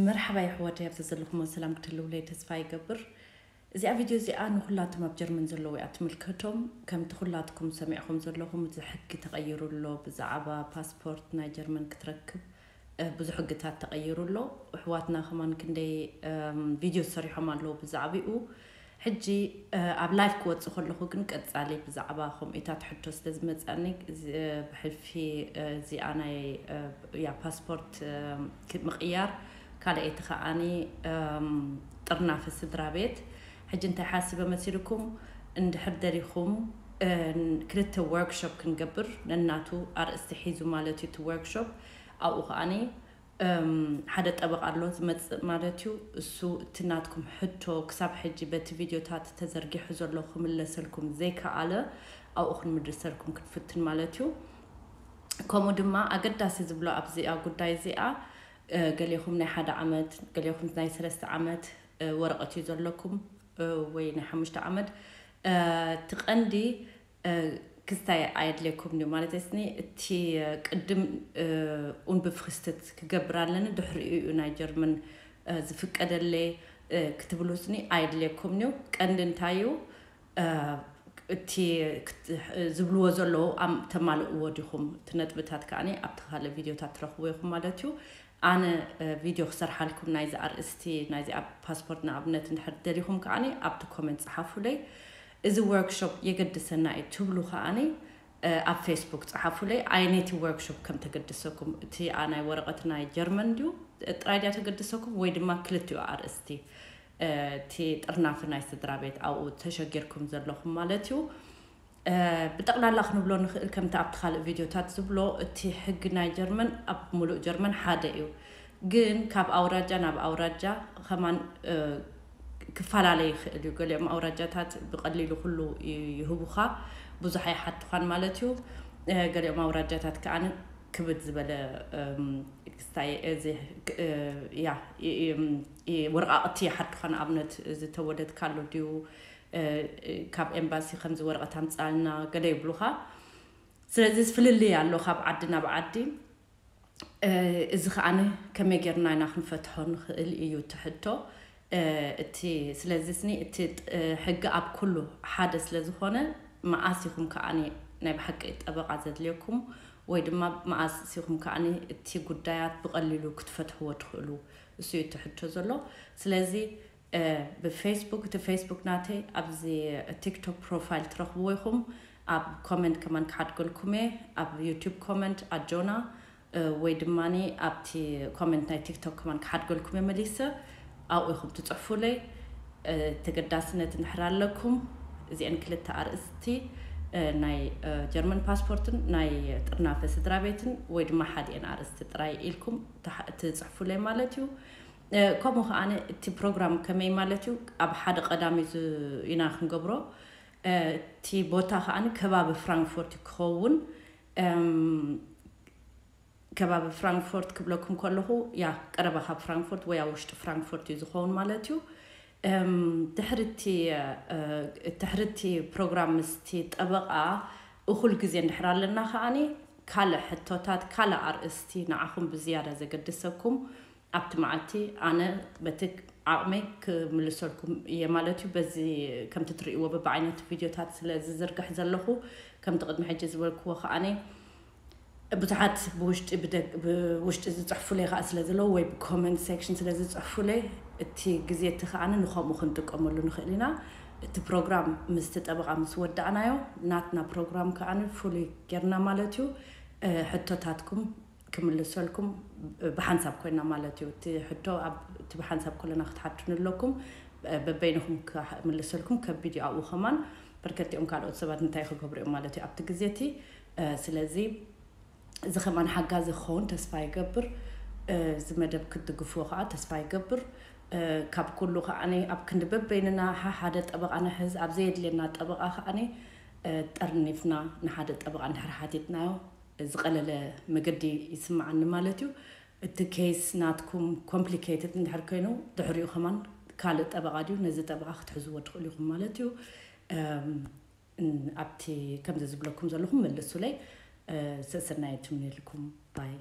መርሓባ የሕዋተይ፣ ኣብ ዘለኹሞ ሰላም ክትህልውለይ ተስፋ ይገብር። እዚኣ ቪድዮ እዚኣ ንኹላቶም ኣብ ጀርመን ዘለዉ እያ ትምልከቶም። ከምቲ ኩላትኩም ሰሚዕኹም ዘለኹም፣ እዚ ሕጊ ተቐይሩ ኣሎ። ብዛዕባ ፓስፖርት ናይ ጀርመን ክትረክብ ብዙሕ ሕግታት ተቐይሩ ኣሎ። ኣሕዋትና ከማን ክንደይ ቪድዮ ሰሪሖም ኣለዉ ብዛዕባኡ። ሕጂ ኣብ ላይፍ ክወፅእ ከለኹ ግን ቀፃሊ ብዛዕባ ከምኡታት ሕቶ ስለ ዝመፀኒ፣ ብሕልፊ እዚኣ ናይ ያ ፓስፖርት ምቕያር ካልኣይቲ ከዓኒ ጥርናፈ ስድራ ቤት። ሕጂ እንታይ ሓሲበ መሲልኩም? እንድሕር ደሊኹም ክልተ ወርክሾፕ ክንገብር፣ ነናቱ ኣርእስቲ ሒዙ ማለት እዩ እቲ ወርክሾፕ። ኣብኡ ከዓኒ ሓደ ጠበቓ ኣሎ ዝመፅእ ማለት እዩ። እሱ እቲ ናትኩም ሕቶ ክሳብ ሕጂ በቲ ቪድዮታት ተዘርጊሑ ዘሎ ክምለሰልኩም ዘይከኣለ ኣብኡ ክንምልሰልኩም ክንፍትን ማለት እዩ። ከምኡ ድማ ኣገዳሲ ዝብሎ ኣብዚኣ ጉዳይ እዚኣ ገሌኹም ናይ ሓደ ዓመት፣ ገሌኹም ናይ ሰለስተ ዓመት ወረቐት እዩ ዘለኩም ወይ ናይ ሓሙሽተ ዓመት። እቲ ቀንዲ ክስታይ ኣየድልየኩም እዩ ማለት ስኒ እቲ ቅድም ኡንብፍክስትት ክገብር ኣለኒ ድሕሪኡ እዩ ናይ ጀርመን ዝፍቀደለይ ክትብሉ ስኒ ኣየድልየኩም እዩ። ቀንዲ እንታይ እዩ እቲ ዝብልዎ ዘለዉ ተማልእዎ ዲኹም? እቲ ነጥብታት ከዓኒ ኣብቲ ካልእ ቪድዮታት ትረኽብዎ ኢኹም ማለት እዩ። ኣነ ቪድዮ ክሰርሓልኩም ናይዚ ኣርእስቲ ናይዚ ኣብ ፓስፖርት ንኣብነት እንድሕር ደሊኹም ከዓኒ ኣብቲ ኮመንት ጸሓፉለይ። እዚ ወርክሾፕ የገድሰና እዩ ትብሉ ከዓኒ ኣብ ፌስቡክ ጸሓፉለይ። ኣየነይቲ ወርክሾፕ ከም ተገድሰኩም፣ እቲ ናይ ወረቐት ናይ ጀርመን ድዩ ጥራይ ድያ ተገድሰኩም ወይ ድማ ክልቲኡ ኣርእስቲ እቲ ጥርናፊ ናይ ስድራ ቤት ኣብኡ ተሸጊርኩም ዘለኹም ማለት እዩ። ብጠቕላላ ክንብሎ ንኽእል ከምቲ ኣብቲ ካልእ ቪድዮታት ዝብሎ እቲ ሕጊ ናይ ጀርመን ኣብ ሙሉእ ጀርመን ሓደ እዩ። ግን ካብ ኣውራጃ ናብ ኣውራጃ ከማን ክፈላለ ይኽእል እዩ። ገሊኦም ኣውራጃታት ብቐሊሉ ኩሉ ይህቡኻ፣ ብዙሕ ኣይሓቱኻን ማለት እዩ። ገሊኦም ኣውራጃታት ከዓኒ ክብድ ዝበለ ክስታይ እዚ ያ ወረቓቕቲ ይሓቱኻ። ንኣብነት ዝተወለድካሉ ድዩ ካብ ኤምባሲ ከምዚ ወረቐት ኣምጻልና ገለ ይብሉኻ። ስለዚ ፍልልይ ኣሎ ካብ ዓዲ ናብ ዓዲ። እዚ ከዓኒ ከመይ ጌርና ኢና ክንፈትሖ ንኽእል እዩ እቲ ሕቶ። እቲ ስለዚ ስኒ እቲ ሕጊ ኣብ ኩሉ ሓደ ስለ ዝኾነ መዓስ ኢኹም ከዓኒ ናይ ብሓቂ ጠበቓ ዘድልየኩም ወይ ድማ መዓስ ኢኹም ከዓኒ እቲ ጉዳያት ብቐሊሉ ክትፈትሕዎ ትኽእሉ? እሱ እዩ እቲ ሕቶ ዘሎ። ስለዚ ብፌስቡክ፣ እቲ ፌስቡክ ናተይ ኣብዚ ቲክቶክ ፕሮፋይል ትረኽብዎ ኢኹም። ኣብ ኮመንት ከማን ክሓድገልኩም እየ። ኣብ ዩቱብ ኮመንት ኣጆና ወይ ድማ ኣብቲ ኮመንት ናይ ቲክቶክ ከማን ክሓድገልኩም እየ መሊሰ። ኣብኡ ኢኹም ትፅሕፉለይ። ተገዳስነት እንድሕር ኣለኩም እዚአን ክልተ ኣርእስቲ ናይ ጀርመን ፓስፖርትን ናይ ጥርናፈ ስድራ ቤትን ወይ ድማ ሓዲአን ኣርእስቲ ጥራይ ኢልኩም ትፅሕፉለይ ማለት እዩ። ከምኡ ከዓነ እቲ ፕሮግራም ከመይ ማለት እዩ ኣብ ሓደ ቀዳሚ ኢና ክንገብሮ። እቲ ቦታ ከዓኒ ከባቢ ፍራንክፎርት ክኸውን። ከባቢ ፍራንክፎርት ክብለኩም ከለኹ ያ ቀረባ ካብ ፍራንክፎርት ወይ ኣብ ውሽጢ ፍራንክፎርት እዩ ዝኸውን ማለት እዩ። ድሕርቲ ድሕርቲ ፕሮግራም ምስቲ ጠበቓ እኹል ግዜ እንድሕር ኣለና ከዓኒ ካልእ ሕቶታት ካልእ ኣርእስቲ ንዓኹም ብዝያዳ ዘገድሰኩም ኣብቲ መዓልቲ ኣነ በቲ ዓቕመይ ክምልሰልኩም እየ ማለት እዩ። በዚ ከምቲ ትርእይዎ በብዓይነት ቪድዮታት ስለ ዝዝርግሕ ዘለኹ ከምቲ ቅድሚ ሕጂ ዝበልክዎ ከዓኒ ብዙሓት ብውሽጢ ብደግ ብውሽጢ ዝፅሕፉለይ ከዓ ስለ ዘለዉ ወይ ብኮመንት ሴክሽን ስለ ዝፅሕፉለይ እቲ ግዜ እቲ ከዓኒ ንከምኡ ክንጥቀመሉ ንኽእል ኢና። እቲ ፕሮግራም ምስቲ ጠበቓ ምስ ወዳእናዮ ናትና ፕሮግራም ከዓኒ ፍሉይ ጌርና ማለት እዩ። ሕቶታትኩም ክምልሰልኩም ብሓንሳብ ኮይና ማለት እዩ። እቲ ሕቶ እቲ ብሓንሳብ ከለና ክትሓቱኒ ኣለኩም። በበይንኹም ክምልሰልኩም ከቢድ እዩ። ኣብኡ ከማን በርከቲኦም ካልኦት ሰባት እንታይ ክገብሩ እዮም ማለት እዩ ኣብቲ ግዜ እቲ። ስለዚ እዚ ከማን ሓጋዚ ክኸውን ተስፋ ይገብር። እዚ መደብ ክትድግፍዎ ከዓ ተስፋ ይገብር። ካብ ኩሉ ከዓኒ ኣብ ክንዲ በበይንና ሓደ ጠበቓ ንሕዝ፣ ኣብ ዘየድልየና ጠበቓ ከዓኒ ጠርኒፍና ንሓደ ጠበቓ እንድሕር ሓቲትናዮ ዝቐለለ መገዲ ይስምዓኒ ማለት እዩ። እቲ ኬስ ናትኩም ኮምፕሊኬትድ እንድሕር ኮይኑ ድሕሪኡ ከማን ካልእ ጠበቓ ድዩ ነዚ ጠበቓ ክትሕዝዎ ትኽእሉ ኢኹም ማለት እዩ። ኣብቲ ከምዚ ዝብለኩም ዘለኹም መልሱለይ። ሰሰናይ ትምኒልኩም ባይ